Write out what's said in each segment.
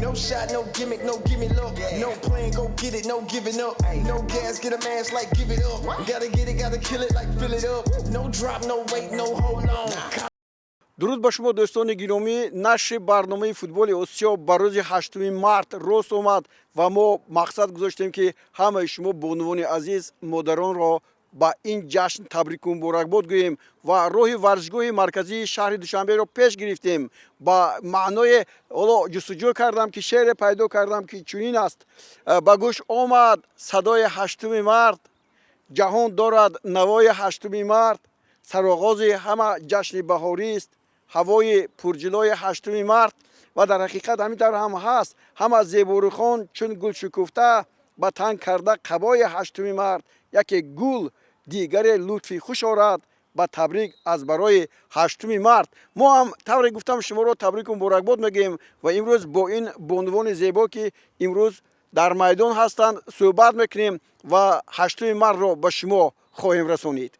No shot, no gimmick, no gimme look. No plan, go get it, no giving up. No gas, get a mask like give it up. Gotta get it, gotta kill it like fill it up. No drop, no wait, no hold on. Дуруд ба шумо, дӯстони гиромӣ. Нашри барномаи футболи Осиё ба рӯзи 8 март рост омад ва мо мақсад гузоштем, ки ҳамаи шумо, бонувони азиз, модаронро ба ин ҷашн табрику муборакбод гӯем ва роҳи варзишгоҳи марказии шаҳри Душанберо пеш гирифтем. Ба маъное ҳоло ҷустуҷӯ кардам, ки шеъре пайдо кардам, ки чунин аст: ба гӯш омад садои 8 март, ҷаҳон дорад навои 8 март, сароғози ҳама ҷашни баҳорист ҳавои пурҷилои 8 март. Ва дар ҳақиқат ҳамин тавр ҳам ҳаст: ҳама зеборухон чун гулшукуфта ба тан карда қабои 8 март, яке гул, дигаре лутфи хуш орад ба табрик аз барои 8 март. Мо ҳам, тавре гуфтам, шуморо табрику муборакбод мегӯем ва имрӯз бо ин бонувони зебо, ки имрӯз дар майдон ҳастанд, суҳбат мекунем ва 8 мартро ба шумо хоҳем расонид.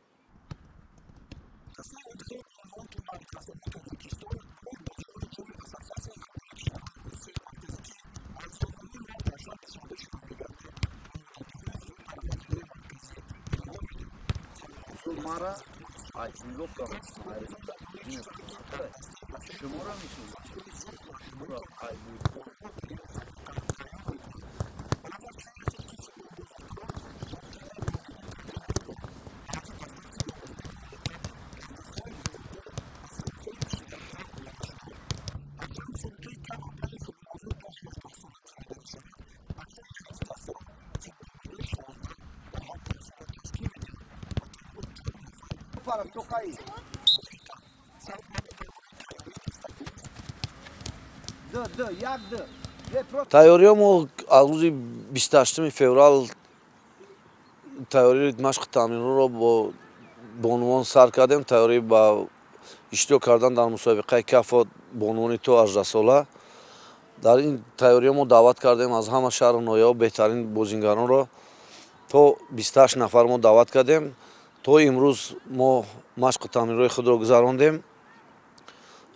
Мара шуморо шуморо. Тайёриҳо мо аз рӯзи 28 феврал тайёрии машқи тамринҳоро бо бонувон сар кардем, тайёрӣ ба иштирок кардан дар мусобиқаи Кафо бонувони то 18-сола. Дар ин тайёриҳо мо даъват кардем аз ҳама шаҳру ноҳияҳо беҳтарин бозингаронро, то 28 нафар мо даъват кардем. То имрӯз мо машқу тамринҳои худро гузарондем.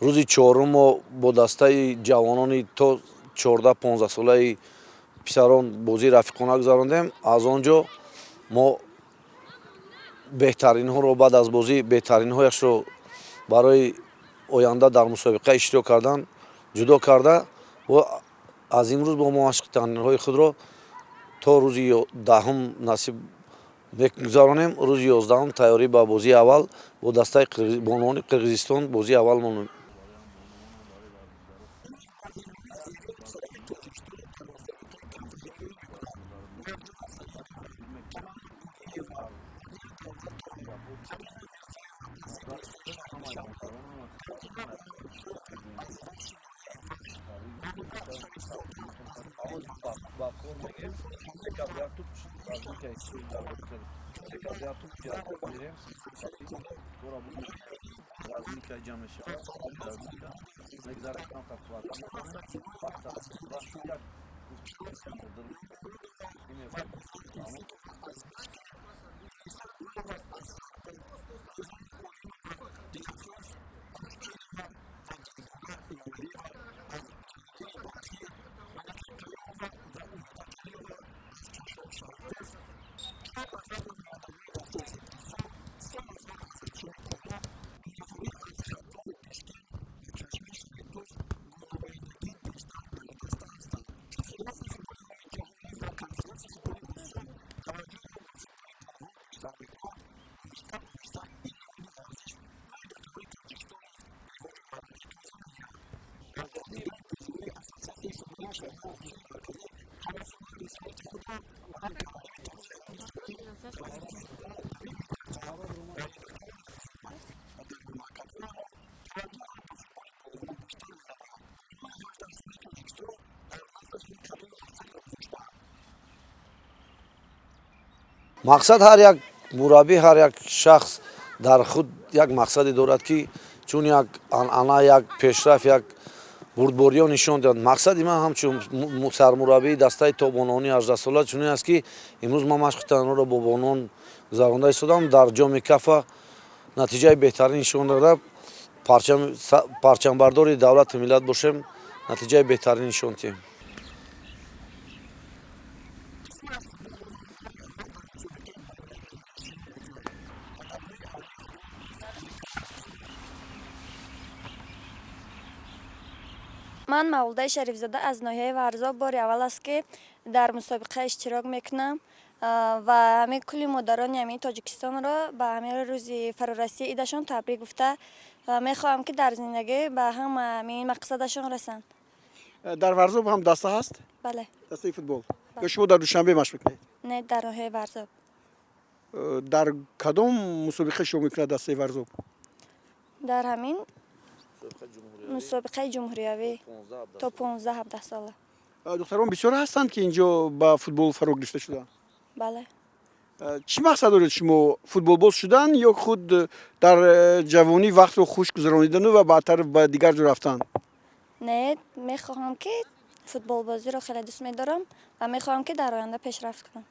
Рӯзи чорум мо бо дастаи ҷавонони то 14-15 солаи писарон бозии рафиқона гузарондем. Аз он ҷо мо беҳтаринҳоро, баъд аз бозӣ, беҳтаринҳояшро барои оянда дар мусобиқа иштирок кардан ҷудо карда, аз имрӯз бо мо машқи тамринҳои худро то рӯзи 10-ум насиб мегузаронем. Рӯзи 11-ум тайёрӣ ба бозии аввал бо дастаи бонувони Қирғизистон, бозии аввалмон. Мақсад, ҳар як мураббӣ, ҳар як шахс дар худ як мақсаде дорад, ки чун як анъана, як пешрафт, як бурдбориё нишон диҳад. Мақсади ман ҳамчун сармураббии дастаи то бонувони 18-сола чунин аст, ки имрӯз ман машқи тамринҳоро бо бонувон гузаронда истодам, дар ҷоми Кафа натиҷаи беҳтарин нишон дода, парчамбардори давлату миллат бошем, натиҷаи беҳтарин нишон диҳем. Ман Мавлудаи Шарифзода аз ноҳияи Варзоб. Бори аввал аст, ки дар мусобиқа иштирок мекунам ва ҳамин кулли модарони ҳамин Тоҷикистонро ба ҳамин рӯзи фарорасии идашон табрик гуфта, мехоҳам, ки дар зиндагӣ ба ҳама ҳамин мақсадашон расанд. Дар Варзоб ҳам даста ҳаст? Бале. Дастаи футбол ё шумо дар Душанбе машқ мекунед? Не, дар ноҳияи Варзоб. Дар кадом мусобиқа шумо мекунад дастаи Варзоб? Дар ҳамин мусобиқаи ҷумҳуриявӣ то 15-17 сола. Духтарон бисёр ҳастанд, ки инҷо ба футбол фаро гирифта шуданд? Бале. Чӣ мақсад доред шумо? Футболбоз шудан ё худ дар ҷавонӣ вақтро хуш гузаронидану ва баъдтар ба дигар ҷо рафтан? Не, мехоҳам, ки футболбозиро хеле дӯст медорам ва мехоҳам, ки дар оянда пешрафт кунам.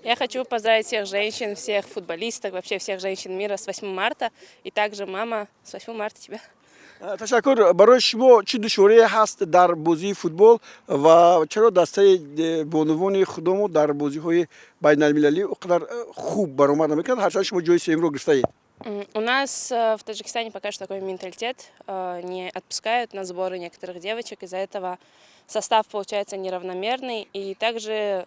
Я хочу поздравить всех женщин, всех футболисток, вообще всех женщин мира с 8 марта. И также, мама, с 8 марта тебя. Ташаккур. Барои шумо чӣ душворие ҳаст дар бозии футбол ва чаро дастаи бонувони худомо дар бозиҳои байналмилалӣ о қадар хуб баромад намекунад, ҳарчанд шумо ҷои сеюмро гирифтаед? У нас в Таджикистане пока что такой менталитет, не отпускают на сборы некоторых девочек, из-за этого состав получается неравномерный, и также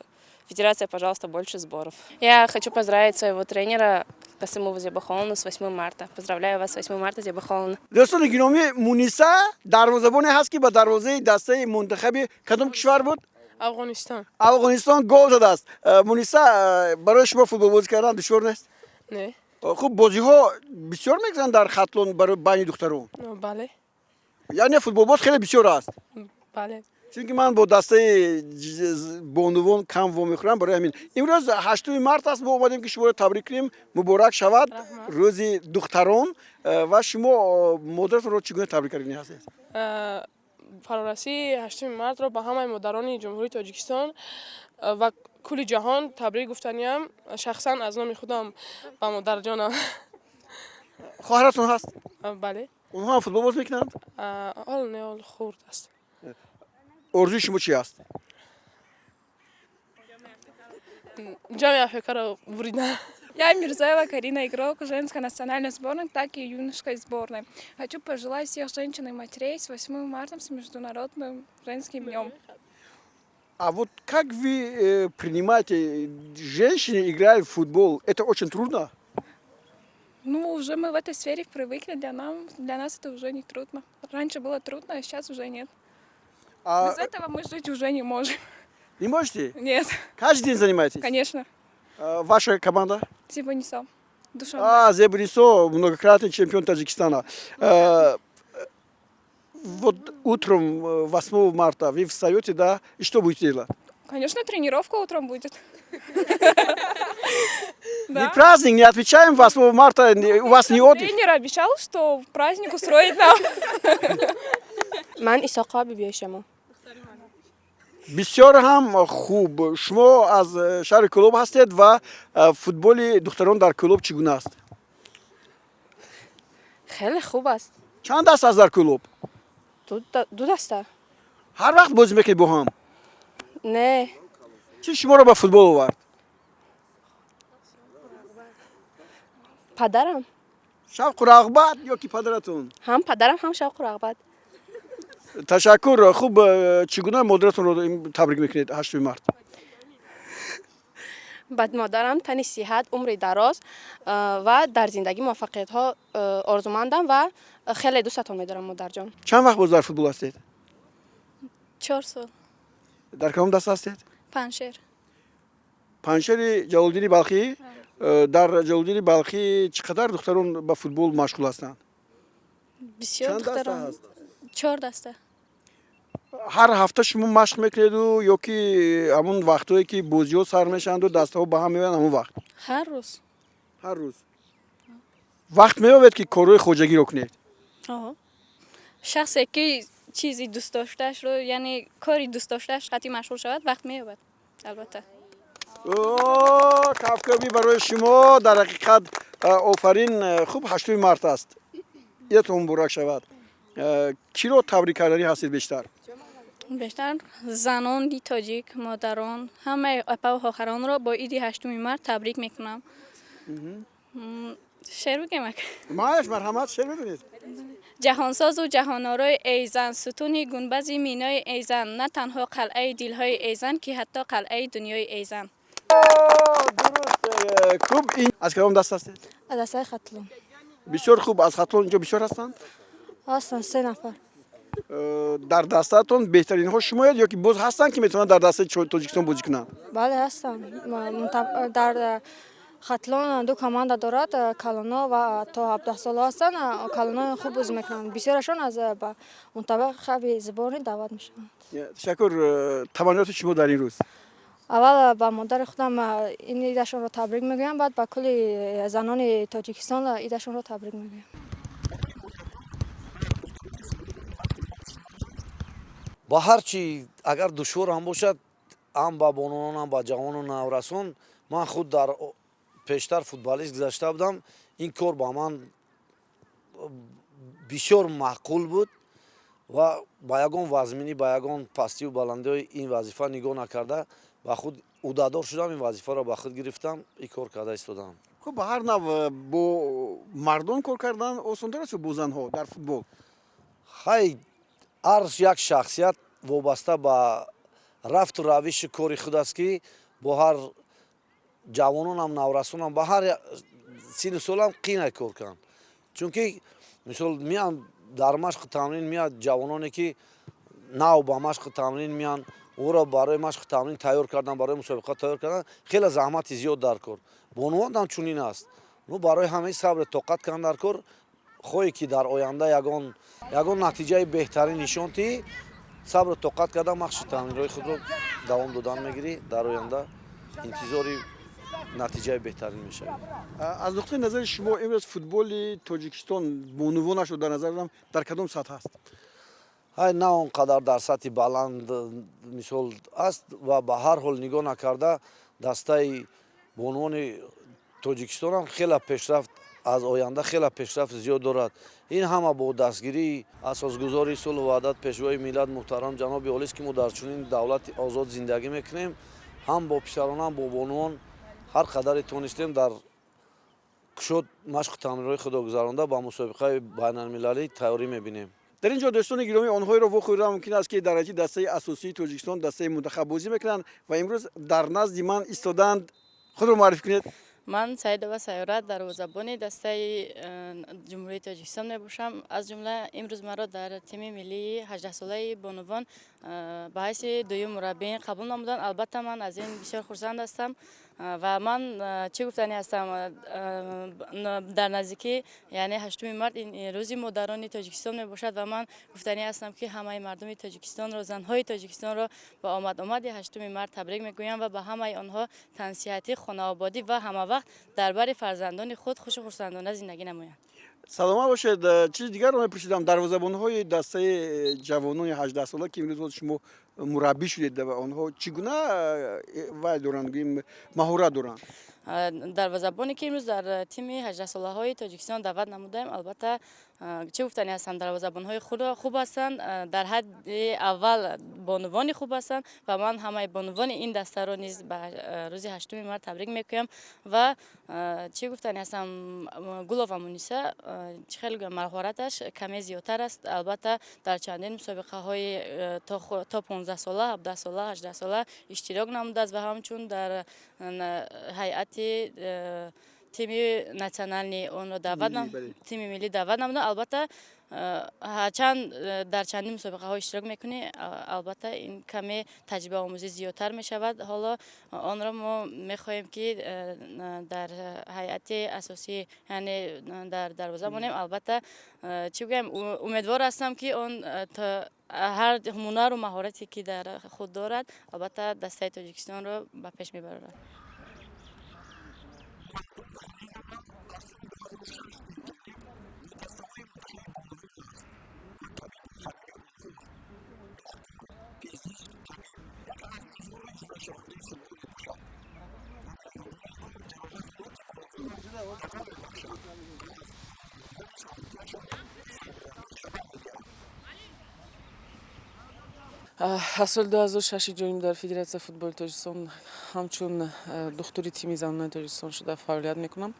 федерация, пожалуйста, больше сборов. Я хочу поздравить своего тренера Касымову Зебахоловну с 8 марта. Поздравляю вас с 8 марта, Зебахоловна. Дӯстони гиромӣ, Муниса дарвозабоне ҳаст, ки ба дарвозаи дастаи мунтахаби кадом кишвар буд? Афғонистон. Афғонистон гол задааст. Муниса, барои шумо футболбозӣ кардан душвор нест? Не. Хуб, бозиҳо бисёр мегузаранд дар Хатлон барои байни духтарон? Бале. Яъне футболбоз хеле бисёр аст? Бале. Чунки ман бо дастаи бонувон кам вомехӯрам. Барои ҳамин имрӯз 8 март аст, мо омадем, ки шуморо табрик кунем. Муборак шавад рӯзи духтарон. Ва шумо модаратонро чӣ гуна табрик кардани ҳастед? Фарорасии 8 мартро ба ҳамаи модарони Ҷумҳурии Тоҷикистон ва кулли ҷаҳон табрик гуфтаниам. Шахсан аз номи худам ба модарҷонам. Хоҳаратон ҳаст? Бале. Онҳо ҳам футболбоз мекунанд? Ҳол не, ҳол хурд аст. Орзуи шумо чи аст? Ҷоми АФКро буридан. Я Мирзоева Карина, игрок женской национальной сборной, так и юношеской сборной. Хочу пожелать всех женщин и матерей с 8 марта, с Международным женским днем. А вот как вы принимаете, женщины играют в футбол, это очень трудно? Ну, уже мы в этой сфере привыкли, для нас это уже не трудно. Раньше было трудно, а сейчас уже нет. А Без этого мы жить уже не можем. Не можете? Нет, Каждый день занимаетесь? Конечно. А ваша команда? Зебонисо. Душанбе. А, Зебонисо, многократный чемпион Таджикистана. Вот утром 8 марта вы встаете, да, и что будете делать? Конечно, тренировка утром будет. Не Да. праздник, не отвечаем 8 марта, у вас не отдых. Тренер обещал, что праздник устроит нам. Ман Исоқова Бибиёшамо. Бисёр ҳам хуб. Шумо аз шаҳри Кӯлоб ҳастед ва футболи духтарон дар Кӯлоб чӣ гуна аст? Хеле хуб аст. Чанд даста аст дар Кӯлоб? Ду даста. Ҳар вақт бозӣ мекунед бо ҳам? Не. Чӣ шуморо ба футбол овард? Падарам. Шавқу рағбат ё ки падаратон? Ҳам падарам, ҳам шавқу рағбат. Ташаккур. Хуб, чӣ гуна модаратонро табрик мекунед 8 март? Ба модарам тани сиҳат, умри дароз ва дар зиндагӣ муваффақиятҳо орзумандам ва хеле дӯстатон медорам, модарҷон. Чанд вақт боз дар футбол ҳастед? 4 сол. Дар кадом даста ҳастед? Паншер. Паншери Ҷалолиддини Балхӣ. Дар Ҷалолиддини Балхӣ чӣ қадар духтарон ба футбол машғул ҳастанд? Бисёр. Чанд даста ҳаст? Чор даста. Ҳар ҳафта шумо машқ мекунеду ё ки ҳамун вақтҳое, ки бозиҳо сар мешаванду дастаҳо ба ҳам меоянд, ҳамун вақт? Ҳар рӯз. Ҳар рӯз. Вақт меёбед, ки корҳои хоҷагиро кунед? Шахсе ки чизи дӯстдоштаашро, яъне кори дӯстдоштааш қатъи машғул шавад, вақт меёбад, албатта. О, кафкӯбӣ барои шумо. Дар ҳақиқат, офарин. Хуб, 8-уми март аст, идатон муборак шавад. Киро табрик карданӣ ҳастед бештар? Бештар занони тоҷик, модарон, ҳамаи апаву хоҳаронро бо иди 8-уми март табрик мекунам. Шеър бигем, ака? Мааш, марҳамат, шеър медонед? Ҷаҳонсозу ҷаҳонорои эй зан, сутуни гунбази минои эй зан, на танҳо қалъаи дилҳои эй зан, ки ҳатто қалъаи дунёи эй зан. Дуруст. Хуб, ин аз кадом даст ҳастед? Аз дастаи Хатлон. Бисёр хуб. Аз Хатлон инҷо бисёр ҳастанд? Ҳастанд, се нафар. Дар дастаатон беҳтаринҳо шумоед ё ки боз ҳастанд, ки метавонанд дар дастаи Тоҷикистон бозӣ кунанд? Бале, ҳастанд. Дар Хатлон ду команда дорад, калоно ва то 17 сола ҳастанд. Калоно хуб бозӣ мекунанд, бисёрашон аз ба мунтахаби сборный даъват мешаванд. Ташаккур. Таманниёти шумо дар ин рӯз? Аввал ба модари худам ин идашонро табрик мегӯям, баъд ба кулли занони Тоҷикистон идашонро табрик мегӯям. Ба ҳар чи агар душвор ҳам бошад, ҳам ба бонувон, ҳам ба ҷавону наврасон. Ман худ дар пештар футболист гузашта будам, ин кор ба ман бисёр маъқул буд ва ба ягон вазминӣ, ба ягон пастию баландиҳои ин вазифа нигоҳ накарда, ба худ ӯҳдадор шудам, ин вазифаро ба худ гирифтам, ин кор карда истодам. Хуб, ба ҳар нав, бо мардон кор кардан осонтар аст ё бо занҳо дар футбол? Хай, ҳар як шахсият вобаста ба рафту равиши кори худ аст, ки бо ҳар ҷавононам, наврасонам, ба ҳар сину солам қийна кор кунам, чунки мисол меян дар машқу тамрин, меяд ҷавононе, ки нав ба машқу тамрин меян, ӯро барои машқу тамрин тайёр кардан, барои мусобиқа тайёр кардан хеле заҳмати зиёд дар кор. Бонувонам чунин аст. Ну, барои ҳамаи сабри тоқат кардан дар кор. Хоҳе ки дар оянда ягон натиҷаи беҳтарин нишон диҳӣ, сабру тоқат кардан, машқи тамринҳои худро давом додан мегирӣ, дар оянда интизори натиҷаи беҳтарин мешавӣ. Аз нуқтаи назари шумо, имрӯз футболи Тоҷикистон, бонувонашро дар назар дорам, дар кадом сатҳ аст? Ҳай, на он қадар дар сатҳи баланд, мисол, аст ва ба ҳар ҳол нигоҳ накарда, дастаи бонувони Тоҷикистонам хеле пешрафт, аз оянда хеле пешрафт зиёд дорад. Ин ҳама бо дастгирии асосгузори сулҳу ваҳдат, пешвои миллат, муҳтарам ҷаноби олист, ки мо дар чунин давлати озод зиндагӣ мекунем. Ҳам бо писарон, ҳам бо бонувон ҳар қадаре тонистем, дар кушод машқу тамринҳои худро гузаронда, ба мусобиқаи байналмилалӣ тайёрӣ мебинем. Дар ин ҷо, дӯстони гиромӣ, онҳоеро вохӯрда мумкин аст, ки дар ҳайати дастаи асосии Тоҷикистон, дастаи мунтахаб бозӣ мекунанд ва имрӯз дар назди ман истодаанд. Худро муаррифӣ кунед. Ман Саидова Сайёра, дарвозабони дастаи Ҷумҳурии Тоҷикистон мебошам. Аз ҷумла имрӯз маро дар тими миллии 18-солаи бонувон ба ҳайси дуюм мураббиин қабул намуданд. Албатта, ман аз ин бисёр хурсанд ҳастам ва ман чӣ гуфтанӣ ҳастам, дар наздикӣ, яъне 8-уми март, ин рӯзи модарони Тоҷикистон мебошад ва ман гуфтанӣ ҳастам, ки ҳамаи мардуми Тоҷикистонро, занҳои Тоҷикистонро ба омад-омади 8-уми март табрик мегӯям ва ба ҳамаи онҳо тансиҳатӣ, хонаободӣ ва ҳамавақт дар бари фарзандони худ хушу хурсандона зиндагӣ намоянд. Саломат бошед. Чизи дигарро мепурсидам: дарвозабонҳои дастаи ҷавонони 18-сола, ки имрӯз шумо мураббӣ шудед, онҳо чӣ гуна вай доранд, гӯем, маҳорат доранд? Дарвозабоне, ки имрӯз дар тими 18-солаҳои Тоҷикистон даъват намудаем, албатта, чӣ гуфтанӣ ҳастам, дарвозабонҳои хуб ҳастанд, дар ҳадди аввал бонувони хуб ҳастанд ва ман ҳамаи бонувони ин дастаро низ ба рӯзи 8-уми март табрик мекӯям. Ва чӣ гуфтанӣ ҳастам, Гулова Муниса, чӣ хеле гӯям, маҳораташ каме зиёдтар аст. Албатта, дар чандин мусобиқаҳои то 15-сола, 17-сола, 18-сола иштирок намудааст ва ҳамчун дар ҳайати тими национальный онро даъват, тими миллӣ даъват намуданд. Албатта, ҳарчанд дар чандин мусобиқаҳо иштирок мекунӣ, албатта, ин каме таҷрибаомӯзӣ зиёдтар мешавад. Ҳоло онро мо мехоҳем, ки дар ҳайати асосӣ, яъне дар дарвоза монем. Албатта, чӣ гӯям, умедвор ҳастам, ки он ҳар ҳунару маҳорате, ки дар худ дорад, албатта, дастаи Тоҷикистонро ба пеш мебарад. Аз соли 2006 ҷониб дар Федератсияи футболи Тоҷикистон ҳамчун духтури тими занони Тоҷикистон шуда фаъолият мекунам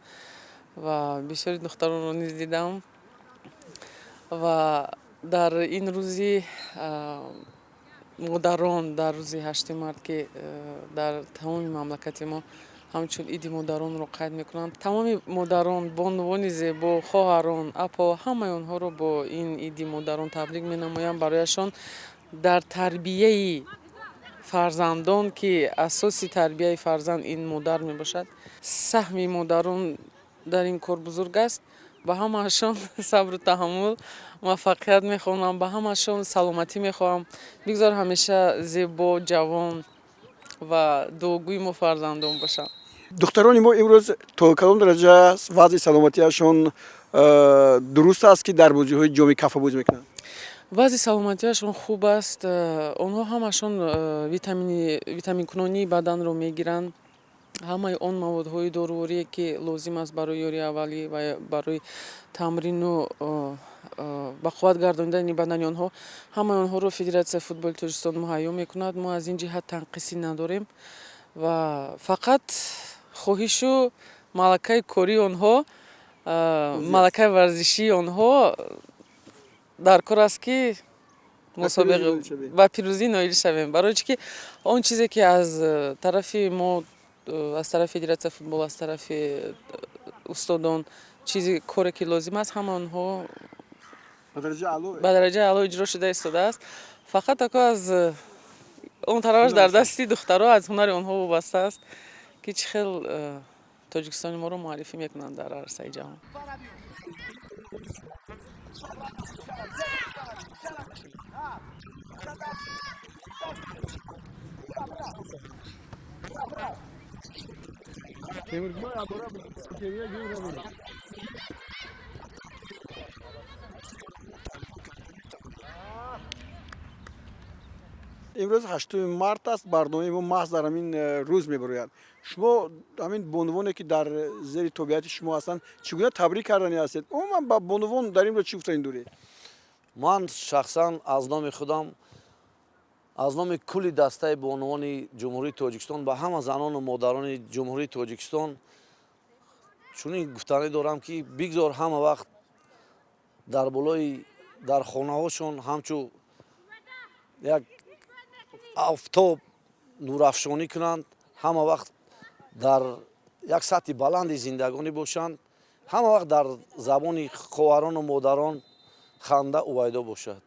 ва бисёри духтаронро низ дидам ва дар ин рӯзи модарон, дар рӯзи 8 март, ки дар тамоми мамлакати мо ҳамчун иди модаронро қайд мекунанд, тамоми модарон, бонувони зебо, хоҳарон, апо, ҳамаи онҳоро бо ин иди модарон табрик менамоям. Барояшон дар тарбияи фарзандон, ки асоси тарбияи фарзанд ин модар мебошад, саҳми модарон дар ин кор бузург аст. Ба ҳамаашон сабру таҳаммул, муваффақият мехоҳам, ба ҳамаашон саломатӣ мехоҳам. Бигзор ҳамеша зебо, ҷавон ва дуогӯи мо фарзандон бошанд. Духтарони мо имрӯз то кадом дараҷа вазъи саломатиашон дуруст аст, ки дар бозиҳои ҷоми Кафа бозӣ мекунанд? Вазъи саломатиашон хуб аст. Онҳо ҳамашон витаминкунонии баданро мегиранд, ҳамаи он маводҳои доруворие, ки лозим аст барои ёрии аввалӣ ва барои тамрину ба қувват гардонидани бадани онҳо, ҳамаи онҳоро Федератсияи футболи Тоҷикистон муҳайё мекунад. Мо аз ин ҷиҳат танқисӣ надорем ва фақат хоҳишу малакаи кории онҳо, малакаи варзишии онҳо дар кор аст, ки ба пирӯзӣ ноил шавем. Барои чӣ ки он чизе, ки аз тарафи мо, аз тарафи Федератсияи футбол, аз тарафи устодон чизи коре, ки лозим аст, ҳама онҳо ба дараҷаи аъло иҷро шуда истодааст. Фақат ако аз он тарафаш дар дасти духтаро, аз ҳунари онҳо вобаста аст, ки чӣ хел Тоҷикистони моро муаррифӣ мекунанд дар арсаи ҷаҳон. Имрӯз 8 март аст. Барномаи мо маҳз дар ҳамин рӯз мебарояд. Шумо ҳамин бонувоне, ки дар зери тобеияти шумо ҳастанд, чӣ гуна табрик кардани ҳастед? Умуман ба бонувон дар ин рӯз чӣ гуфтани доред? Ман шахсан аз номи худам, аз номи кулли дастаи бонувони Ҷумҳурии Тоҷикистон ба ҳама занону модарони Ҷумҳурии Тоҷикистон чунин гуфтанӣ дорам, ки бигзор ҳама вақт дар болои дар хонаҳошон ҳамчун як офтоб нурафшонӣ кунанд, ҳама вақт дар як сатҳи баланди зиндагонӣ бошанд, ҳама вақт дар забони хоҳарону модарон ханда увайдо бошад.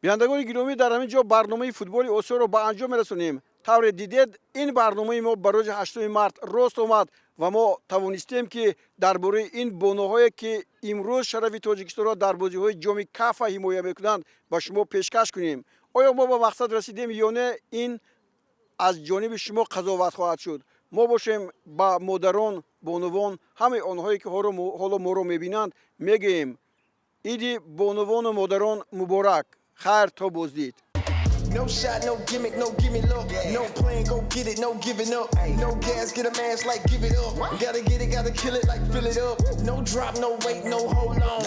Бинандагони гиромӣ, дар ҳамин ҷо барномаи футболи Осиёро ба анҷом мерасонем. Тавре дидед, ин барномаи мо ба рӯзи 8 март рост омад ва мо тавонистем, ки дар бораи ин бонуҳое, ки имрӯз шарафи Тоҷикистонро дар бозиҳои ҷоми Кафа ҳимоя мекунанд, ба шумо пешкаш кунем. Оё мо ба мақсад расидем ё не, ин аз ҷониби шумо қазоват хоҳад шуд. Мо бошем, ба модарон, бонувон, ҳамаи онҳое, ки ҳоло моро мебинанд, мегӯем: иди бонувону модарон муборак! Хайр, то боздид. No shot, no gimmick, no gimme look. No plan, go get it, no giving up. No gas, get a mask like give it up. Gotta get it, gotta kill it like fill it up. No drop, no wait, no hold on.